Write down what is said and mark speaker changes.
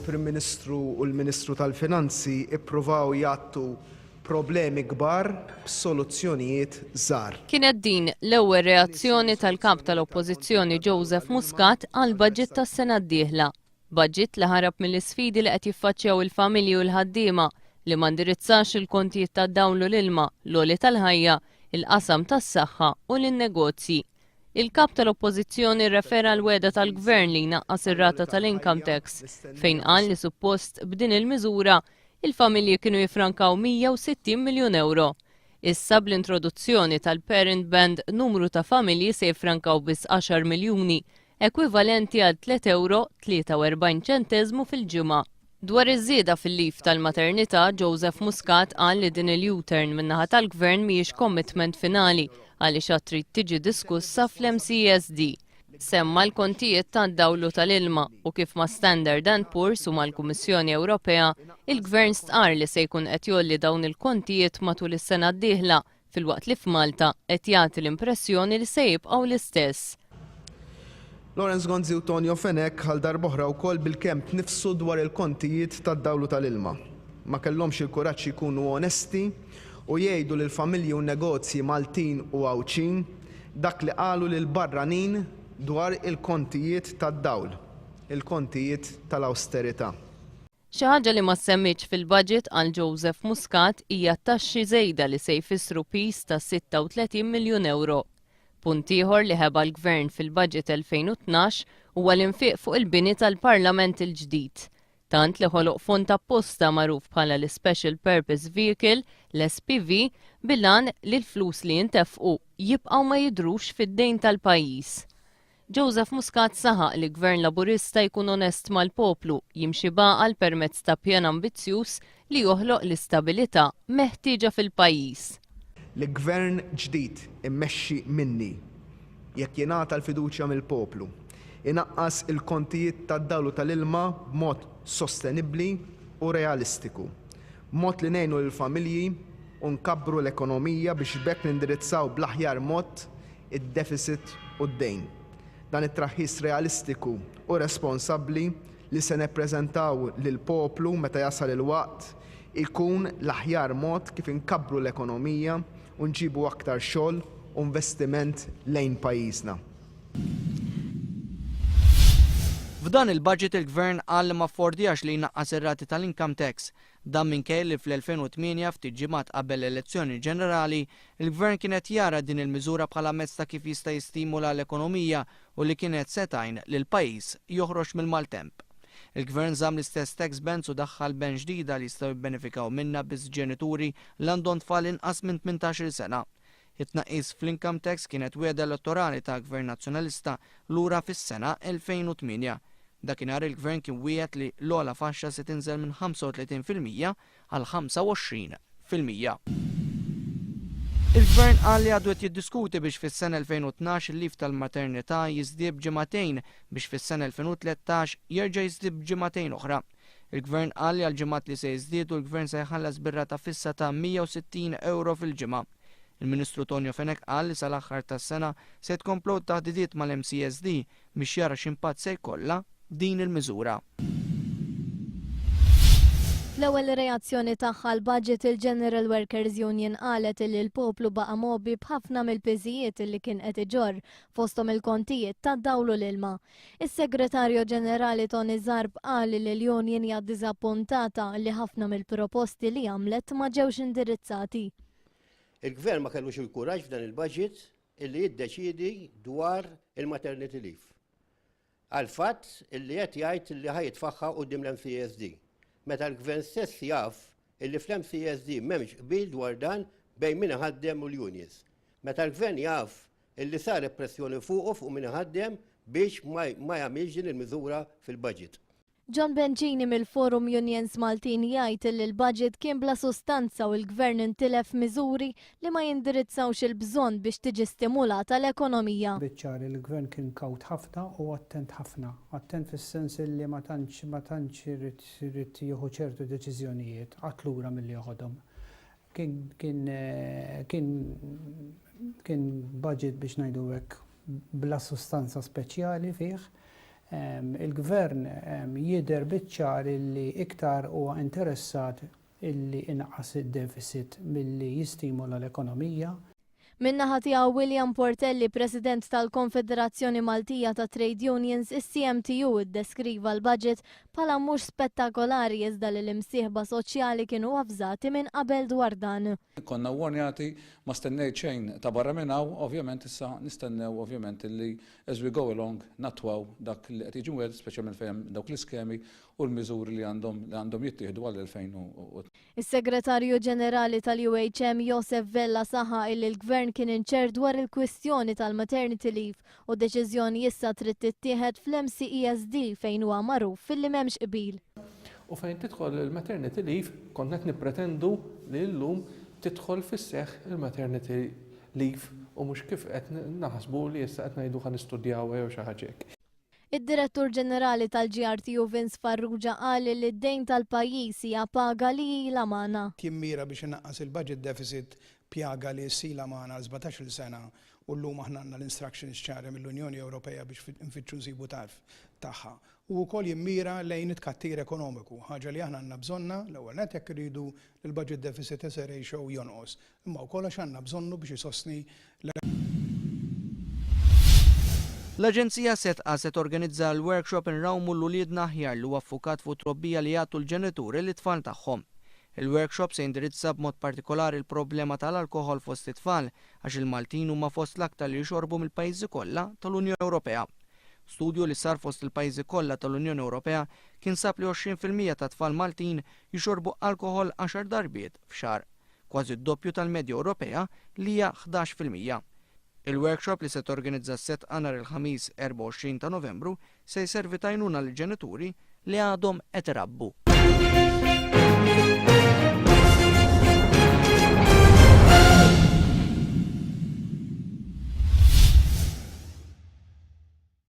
Speaker 1: Il-Prim Ministru u l-Ministru tal-Finanzi ppruvaw jgħattu problemi kbar b'soluzzjonijiet żgħar.
Speaker 2: Kienet din l-ewwel reazzjoni tal-Kap tal-Oppożizzjoni Joseph Muscat għall-budget tas-sena d-dieħla. Budget li ħarab mill-isfidi li qed jiffaċċjaw il-familji u l-ħaddiema, li ma ndirizzax il-kontijiet tad-dawl u l-ilma, l-għoli tal-ħajja, il-qasam tas-saħħa u lin-negozji. Il-Kap tal-Oppożizzjoni rrefera għall-wegħda tal-Gvern li jnaqqas ir-rata tal-income tax, fejn qal li suppost b'din il-miżura, il-familji kienu jiffrankaw 160 miljun ewro. Issa bl-introduzzjoni tal-parent band numru ta' familji se jiffrankaw biss għaxar miljuni, ekwivalenti għal tliet ewro 43 ċenteżmu fil-ġimgħa. Dwar iż-żieda fil-leave tal-maternità, Joseph Muscat qal li din il-U-turn min-naħa tal-Gvern mhijiex commitment finali għaliex għad trid tiġi diskussa fl-MCESD. Semma l-kontijiet tad-dawl u tal-ilma u kif ma' Standard and Poor's u mal-Kummissjoni Ewropea, il-Gvern stqarr li se jkun qed jgħolli dawn il-kontijiet matul is-sena d-dieħla filwaqt li f'Malta qed jagħti l-impressjoni li se jibqgħu l-istess.
Speaker 1: Lawrence Gonzi u Tonio Fenech għal darb'oħra wkoll bilkemm tniffsu dwar il-kontijiet tad-dawl u tal-ilma. Ma kellhomx il-kuraġġ jkunu onesti u jgħidu lill-familji u negozji Maltin u Għawdxin dak li qalu lill-barranin dwar il-kontijiet tad-dawl, il-kontijiet tal-awsterità.
Speaker 2: Xi ħaġa li ma ssemmietx fil-budget, qal Joseph Muscat, hija t-taxxi żejda li se jfissru piż ta' 36 miljun ewro. Punt ieħor li ħeba l-Gvern fil-budget 2012 huwa l-infiq fuq il-bini tal-Parlament il-ġdid. Tant li ħoloq fond apposta magħruf bħala l-Special Purpose Vehicle, l-SPV, bil-għan li l-flus li jintefqu jibqgħu ma jidhrux fid-dejn tal-pajjiż. Joseph Muscat saħaq li Gvern Laburista jkun onest mal-poplu, jimxi b'għaqal permezz ta' pjan ambizzjuż li joħloq l-istabilità meħtieġa fil-pajjiż.
Speaker 1: Li Gvern ġdid immexxi minni, jekk jingħata l-fiduċja mill-poplu, inaqqas il-kontijiet tad-dawl u tal-ilma b'mod sostenibbli u realistiku, b'mod li ngħinu lill-familji u nkabbru l-ekonomija biex b'hekk nindirizzaw bl-aħjar mod id-deficit u d-dejn. Dan it-traħħis realistiku u responsabbli li se neppreżentaw lill-poplu meta jasal il-waqt ikun l-aħjar mod kif inkabbru l-ekonomija u nġibu aktar xogħol u investiment lejn pajjiżna.
Speaker 3: F'dan il-budget il-Gvern qal li m'affordjax li jnaqqas ir-rati tal-income tax Dan minkejja li fl-2008, ftit ġimgħat qabel l-elezzjoni ġenerali, il-Gvern kien qed jara din il-miżura bħala mezz ta' kif jista' jistimula l-ekonomija u li kienet se tgħin lill-pajjiż joħroġ mill-maltemp. Il-Gvern żamm l-istess tax bands u daħħal band ġdida li jistgħu jibbenefikaw minnha biss ġenituri li għandhom tfal inqas minn tmintax-il sena. It-tnaqqis fl-income tax kienet wiegħda elettorali ta' Gvern Nazzjonalista lura fis-sena 2008. Dakinhar il-Gvern kien wiegħed li l-ogħla faxxa se tinżel minn 35% għal 25%. Il-Gvern qal li għadu qed jiddiskuti biex fis-sena 2012 il-leave tal-maternità jiżdied b'ġimagħtejn biex fis-sena 2013 jerġa' jiżdied b'ġimagħtejn oħra. Il-Gvern qal li għall-ġimgħat li se jiżdiedu l-Gvern se jħallas bir-rata fissa ta' 160 ewro fil-ġimgħa. Il-Ministru Tonio Fenech qal li sal-aħħar tas-sena se jitkomplew t-taħdidiet mal-MCESD biex jara x'impatt se jkollha din il-miżura.
Speaker 4: Fl-ewwel reazzjoni tagħha għall-budget il-General Workers Union qalet illi l-poplu baqa' mgħobbi b'ħafna mill-piżijiet illi kien qed iġorr, fosthom il-kontijiet tad-dawl u l-ilma. Is-Segretarju Ġenerali Tony Zarb qal li l-union hija ddiżappuntata li ħafna mill-proposti li għamlet ma ġewx indirizzati.
Speaker 5: Il-Gvern ma kellux il-kuraġġ f'dan il-budget illi jiddeċiedi dwar il-maternity leave. Għall-fatt illi qed jgħid illi ħa jitfagħha quddiem l-MCESD. Meta l-Gvern stess jaf illi fl-MCESD m'hemmx qbil dwar dan bejn min iħaddem u l-unions. Meta l-Gvern jaf illi saret pressjoni fuqu fuq min iħaddem biex ma jagħmilx din il-miżura fil-budget.
Speaker 4: John Bencini mill-Forum Unions Maltin jgħid illi l-budget kien bla sustanza u l-Gvern intilef f'miżuri li ma jindirizzawx il-bżonn biex tiġi stimulata l-ekonomija.
Speaker 6: Biċ-ċar il-Gvern kien kawt ħafna u attent ħafna. Attent fis-sens illi ma tantx ma tantx irid irid jieħu ċertu deċiżjonijiet, qagħad lura milli joħodhom. Kien kien kien kien budget biex ngħidu hekk bla sustanza speċjali fih. Il-Gvern jidher biċ-ċar illi iktar huwa interessat illi inaqqas id-deficit milli jistimula l-ekonomija.
Speaker 4: Min-naħa tiegħu William Portelli, President tal-Konfederazzjoni Maltija ta' Trade Unions, is-CMTU, iddeskriva l-budget bħala mhux spettakolari iżda li l-imsieħba soċjali kienu avżati minn qabel dwar dan.
Speaker 7: Konna warnjati, ma stennejt xejn ta' barra minn hawn, ovvjament issa nistennew ovvjament li as we go along nattwaw dak li qed jiġi mwiegħed speċjalment fejn hemm dawk l-iskemi u l-miżuri li għandhom li għandhom jittieħdu għall-2000.
Speaker 4: Is-Segretarju Ġenerali tal-UHM Josef Vella saħaq illi l-Gvern kien inċert dwar il-kwistjoni tal-maternity leave u deċiżjoni issa trid tittieħed fl-MCESD fejn huwa magħruf illi m'hemmx qbil.
Speaker 8: U fejn tidħol il-maternity leave konna qed nippretendu li llum tidħol fis-seħħ il-maternity leave u mhux kif qed naħsbu li issa qed ngħidu ħa nistudjawha jew xi ħaġa hekk.
Speaker 4: Id-Direttur Ġenerali tal-GRTU Vince Farrugia qal li d-dejn tal-pajjiż hija paga li ilha magħna.
Speaker 9: Jimmira biex inaqqas il-budget deficit, pjaga li issa ilha magħna għal 17-il sena u llum aħna għandna l-instructions ċari mill-Unjoni Ewropea biex nfittxu nsibu tarf tagħha. U wkoll jimmira lejn it-tkattir ekonomiku, ħaġa li aħna għandna bżonnha l-ewwel nett jekk irridu li l-budget deficit as a ratio jonqos, imma wkoll għax għandna bżonnu biex isostni
Speaker 3: L-Aġenzija Sedqa se torganizza l-workshop Inrawmu 'l Uliedna Aħjar li huwa ffukat fuq it-trobbija li jagħtu l-ġenituri lit-tfal tagħhom. Il-workshop se jindirizza b'mod partikolari l-problema tal-alkoħol fost it-tfal għax il-Maltin huma fost l-aktar li jixorbu mill-pajjiżi kollha tal-Unjoni Ewropea. Studju li sar fost il-pajjiżi kollha tal-Unjoni Ewropea kien sab li 20% tat-tfal Maltin jixorbu alkoħol għaxar darbiet f'xahar. Kważi d-doppju tal-medja Ewropea li hija 11%. Il-workshop li se torganizza s-Sedqa nhar il-Ħamis 24 ta' Novembru se jservi t'għajnuna lill-ġenituri li għadhom qed irabbu.